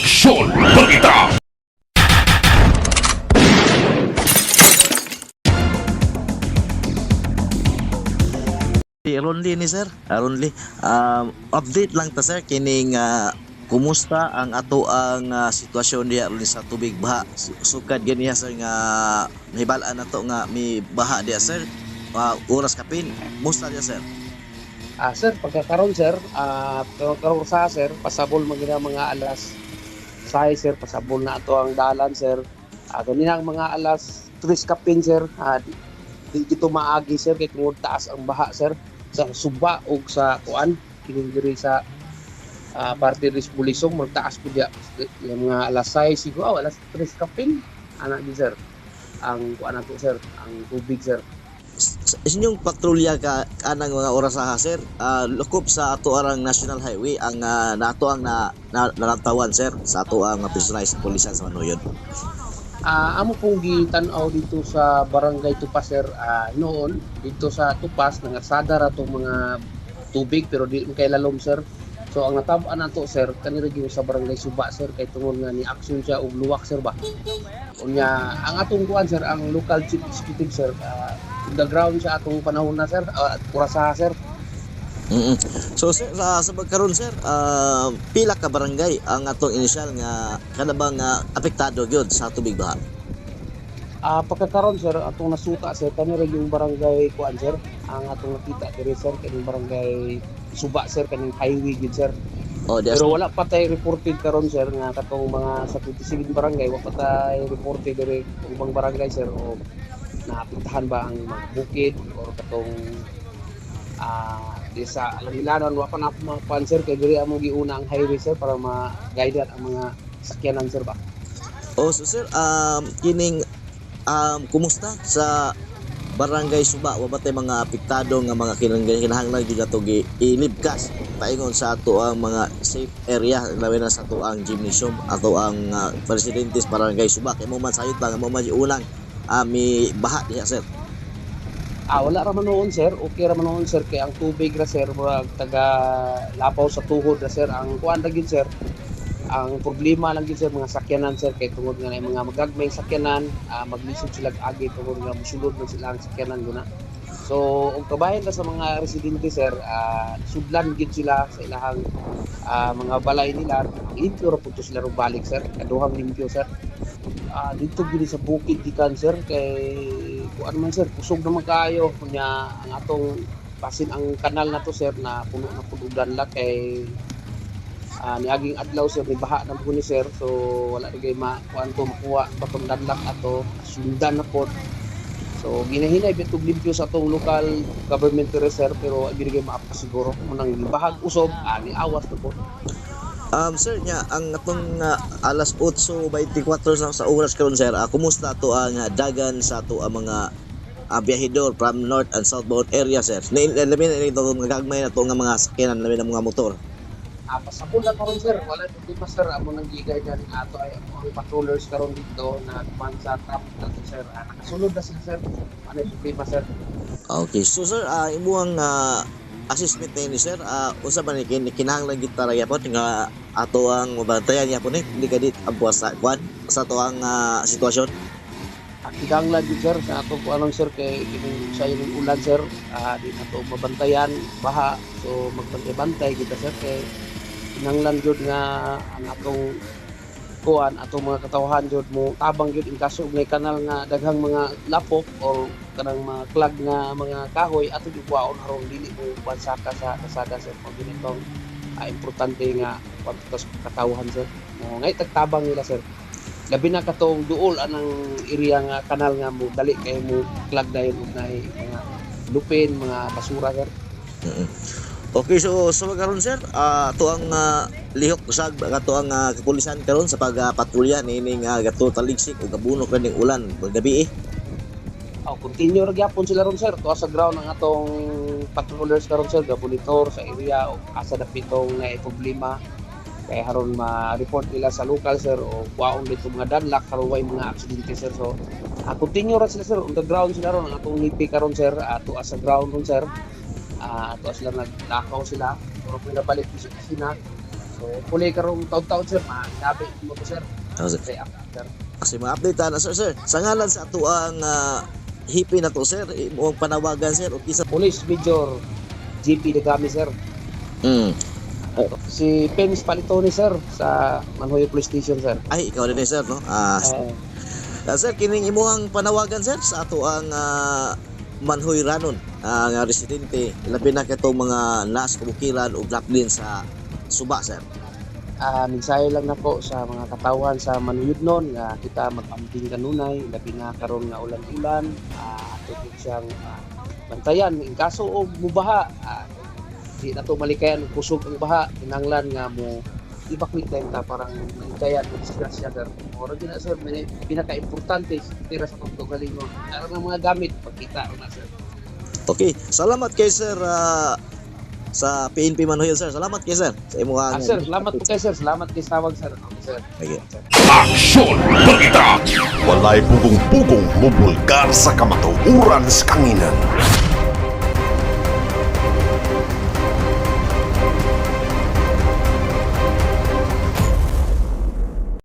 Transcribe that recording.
Aksyon Balita. Si Ronly ni sir, Ronly. Update lang ta, sir, kining kumusta ang ato ang sitwasyon diha ron sa tubig baha. Sukad ganiya, sir, nga nahibal-an nato nga may baha diha, sir. Oras kapin, musta diha, sir? Sir, pagkakaroon sir, karon sa sir, pasabol magina mga alas 6, sir, pasabol na ato ang dalan, sir. Ganina ang mga alas 3 kapin, sir, di gito maagi, sir, kay tungod taas ang baha, sir, sa suba ug sa kuan kining diri sa parte diri sa Bulisong, magtaas pud diya yung mga alas 6 siguro, alas 3 kapin ana di sir ang kuan nato, sir, ang tubig, sir. Sa inyong patrolya ka kanang mga oras ha, sir, lukop sa ato arang National Highway ang nato ang na nalantawan, sir, sa ato ang personalized pulisan sa Manuyod? Amo pong gitan-aw dito sa Barangay Tupas, sir, noon dito sa Tupas nangasada ra tong mga tubig pero di man kay lalom, sir. So ang natab-an nato, sir, kanira gyud sa Barangay Suba, sir, kay tungod nga ni action siya og luwak, sir ba. Unya ang atong kuan, sir, ang local chief executive, sir, on the ground sa atong panahon na, sir, orasa, sir. So sir, sa pagkaron, sir, pila ka barangay ang atong inisyal nga kada bang apektado gyud sa tubig baha? Pagkakaron, sir, atong nasuta, sir, kanira yung barangay kuan, sir, ang atong nakita diri, sir, kaning barangay Suba, sir, kaning highway gid, sir. O di Pero wala pa tay reported karon, sir, nga katong mga sa 27 barangay, wa pa tay reported diri kung bang barangay, sir, o naapektahan ba ang mga bukid or katong di sa Alangilanon, wa pa na mga kuan, sir, kay diri amo giuna ang highway, sir, para ma-guide ang mga sakyanan, sir ba. O so sir, kining kumusta sa Barangay Suba, wa ba tay mga apektado nga mga kinahanglan gyud ato gi ilibkas paingon sa ato ang mga safe area, labi na sa ato ang gymnasium, ato ang presidente sa Barangay Suba, kay mo man sayot pa nga mo man unang may baha diha, sir? Wala ra man noon, sir. Okay ra man noon, sir, kay ang tubig ra, sir, murag taga lapaw sa tuhod ra, sir. Ang kuan ra gid, sir. Ang problema lang gid, sir, mga sakyanan, sir, kay tungod nga na mga magagmayng sakyanan, maglisod sila agi tungod nga mosulod man sila ang sakyanan guna. So, og kabahin ra sa mga residente, sir, sudlan gid sila sa ilahang mga balay nila. Limpyo ra pud to sila rong balik, sir. Kaduhang limpyo, sir. Dito gid sa bukid gikan, sir, kay kuan man, sir, kusog naman kaayo nya ang atong basin ang kanal nato, sir, na puno na pud og danlak kay niaging adlaw, sir, ni baha na po ni, sir, so wala rin kay makuan to makuha batong danlak ato sundan na pod. So ginahinay bitog limpyo sa atong local government diri, sir, pero gini kay maapas siguro munang bahag usob ani awas na po. Sir, nya ang atong alas 8:24 sa oras karon, sir. Kumusta to ang dagan sa ato ang mga biyahedor from north and southbound area, sir? Labi na ito mga gagmay na to nga mga sakyanan, labi na mga motor. Pasabol na karon, sir. Wala problema, sir. Amo nang gigay dyan ato ay amo ang patrollers karon dito na kuman sa traffic nato, sir. Nakasulod na sila, sir. Ano yung problema, sir? Okay, so sir, imuhang assessment ni, sir, unsa man ni kinahanglan gid ta ra gyapon nga ato ang mabantayan gyapon ni hindi kadit ang buwas sa kwan sa ato ang sitwasyon? Kinahanglan jud, sir, sa atong kuanon, sir, kay kining sa inyong ulan, sir, di na to mabantayan baha, so magbantay-bantay kita, sir, kay kinahanglan jud nga ang atong kuan atong mga katawhan jud mo tabang jud in kaso og may kanal nga daghang mga lapok or kanang mga clog nga mga kahoy ato jud kuwaon aron dili mo bansaka sa kasada, sir. Mo ginitong importante nga kuan sa katawhan, sir, mo ngay tagtabang nila, sir, labi na katong duol anang area nga kanal nga mo dali kay mo clog dayon og naay mga lupin, mga basura, sir. Okay, so so karon, sir, ato ang lihok usag ato ang kapulisan karon sa pagpatrolya niining gato taligsik ug gabunok ning ulan gabi eh. Oh, continue ra gyapon sila ron, sir. Tuwa sa ground ang atong patrollers karon, sir, gabunitor sa area o asa dapitong na problema kay haron ma-report nila sa local, sir, o kuwaon dito mga danlak karon way mga aksidente, sir. So continue ra sila, sir, on the ground sila ron ang atong nipi karon, sir, tuwa sa ground ron, sir. Tuwa sila naglakaw sila pero kung nabalik sa opisina. So hopefully karong taon-taon, sir, mahinabi mo to, sir. Oh, sir. Kay sir. Kasi ma-update na, sir, sir. Sa ngalan sa atoang hipi na to, sir, imong panawagan, sir, o kisa Police Major GP Dagami, sir. Si Pems Palitoni, sir, sa Manhoyo Police Station, sir. Ay, ikaw rin eh, sir, no? Ah, sir, kining imuhang panawagan, sir, sa atoang Manhoy Ranon nga residente, labi na katong mga nas kabukiran o din sa Suba, sir. Mensahe lang nako sa mga katawhan sa Manuyudnon nga kita mag-ambing kanunay, labi na karon nga ulan-ulan, ato gyud siyang bantayan in kaso og mubaha, di na to malikayan og kusog ang baha, kinahanglan nga mo evacuate time ta parang malikayan og disgrasya, sir. Moro gyud na, sir, pinaka-importante tira sa atong kaugalingon. Aron ang mga gamit pagkita na, sir. Okay, salamat kay sir sa PNP Manhoy, sir. Salamat kay sir sa imuhang Sir, salamat po kay sir. Salamat kay tawag, sir. Okay, sir. Okay. Sir. Aksyon Balita! Walay pugong-pugong mubulgar sa kamatuoran sa kanginan.